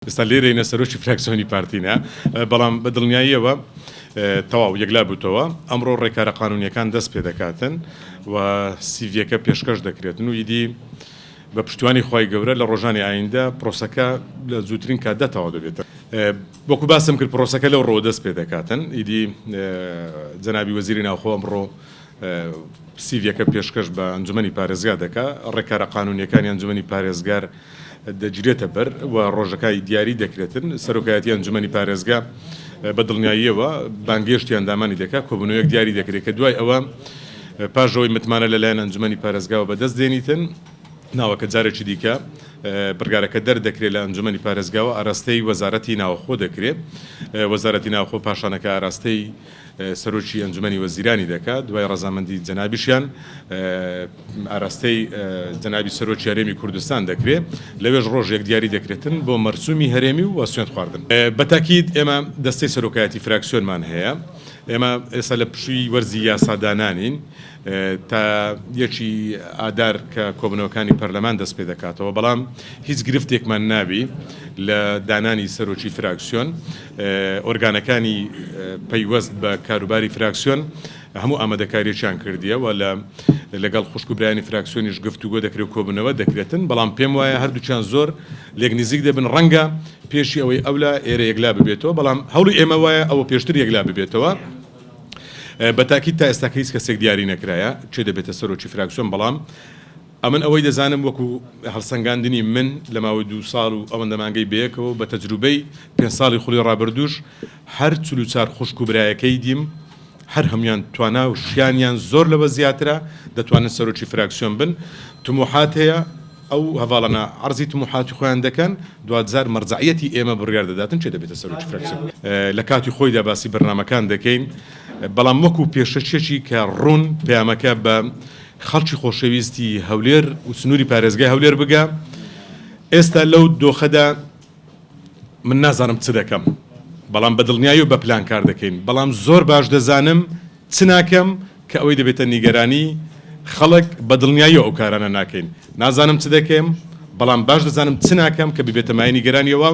ئێستا لێرەینە سەرۆکی فراکسیۆنی پارتینە، بەڵام بە دڵنیاییەوە تەواو یەکلا بووتەوە. ئەمڕۆ ڕێکارە قانونییەکان دەست پێدەکاتن و سیڤیەکە پێشکەش دەکرێتن و ئیدی بە پشتیوانی خوای گەورە لە ڕۆژانی ئایندە پرۆسەکە لە زووترین کاتدا تەواو دەبێتن. وەکو باسم کرد پرۆسەکە لەو ڕۆوە دەست پێدەکاتن. ئیدی جەنابی وەزیری ناوخۆ ئەمڕۆ سیڤیەکە پێشکەش بە ئەنجومەنی پارێزگا دەکا، ڕێکارە قانونییەکانی ئەنجومەنی پارێزگار دەگیرێتە بەر و ڕۆژەکای دیاری دەکرێتن، سەرۆکایەتی ئەنجومەنی پارێزگا بە دڵنیاییەوە بانگێشتی ئەندامانی دەکا، کۆبوونەوەیەک دیاری دەکرێت کە دوای ئەوە پاش ئەوەی متمانە لەلایەن ئەنجومەنی پارێزگاوە بەدەست دێنیتن، ناوەکە جارێکی دیکە بڕیارەکە دەردەکرێت لە ئەنجومەنی پارێزگاوە ئاراستەی وەزارەتی ناوخۆ دەکرێت، وەزارەتی ناوخۆ پاشانەکە ئاراستەی سەرۆکی ئەنجومەنی وەزیرانی دەکات، دوای ڕەزامەندی جەنابیشیان ئاراستەی جەنابی سەرۆکی هەرێمی کوردستان دەکرێ، لەوێش ڕۆژێک دیاری دەکرێتن بۆ مەرسومی هەرێمی و سوێند خواردن. بە تاکید ئێمە دەستەی سەرۆکایەتی فراکسیۆنمان هەیە، ئێمە ئێستا لە پشووی وەرزی یاسادانانین تا یەکی ئادار کە کۆبوونەوەکانی پەرلەمان دەست پێدەکاتەوە، بەڵام هیچ گرفتێکمان نابی لە دانانی سەرۆکی فراکسیۆن. ئۆرگانەکانی پەیوەست بە کاروباری فراکسیۆن هەموو ئامادەکاریەکیان کردیە و لە لەگەڵ خوشک و برایانی فراکسیۆنیش گفتوگۆ دەکرێت و کۆبوونەوە دەکرێتن، بەڵام پێم وایە هەردووکیان زۆر لێک نزیک دەبن، ڕەنگە پێشی ئەوەی ئەولا ئێرە یەکلا ببێتەوە، بەڵام هەوڵی ئێمە وایە ئەوە پێشتر یەکلا ببێتەوە. بە تاکید تا ئێستاکە هیچ کەسێک دیاری نەکرایە کێ دەبێتە سەرۆکی فراکسیۆن، بەڵام ئەمن ئەوەی دەزانم وەکو هەڵسەنگاندنی من لە ماوەی دوو ساڵ و ئەوەندە مانگەی بەیەکەوە و بە تەجروبەی پێنج ساڵی خولی ڕابردووش هەر 44 خوشک و برایەکەی دیم هەر هەموویان توانا و شیانیان زۆر لەوە زیاترە دەتوانن سەرۆکی فراکسیۆن بن تموحات هەیە ئەو هەڤاڵانە عەرزی تموحاتی خۆیان دەکەن دواجار مەرجەعیەتی ئێمە بڕیار دەداتن کێ دەبێتە سەرۆکی فراکسیۆن لە کاتی خۆیدا باسی بەرنامەکان دەکەین بەڵام وەکو پێشەکیەکی کە ڕوون پەیامەکە بە خەڵکی خۆشەویستی هەولێر و سنووری پارێزگای هەولێر بگا، ئێستا لەو دۆخەدا من نازانم چ دەکەم، بەڵام بە دڵنیایی و بە پلان کار دەکەین، بەڵام زۆر باش دەزانم چ ناکەم کە ئەوەی دەبێتە نیگەرانی خەڵک، بە دڵنیاییەوە ئەو کارانە ناکەین، نازانم چ دەکەم، بەڵام باش دەزانم چ ناکەم کە ببێتە مایەی نیگەرانیەوە.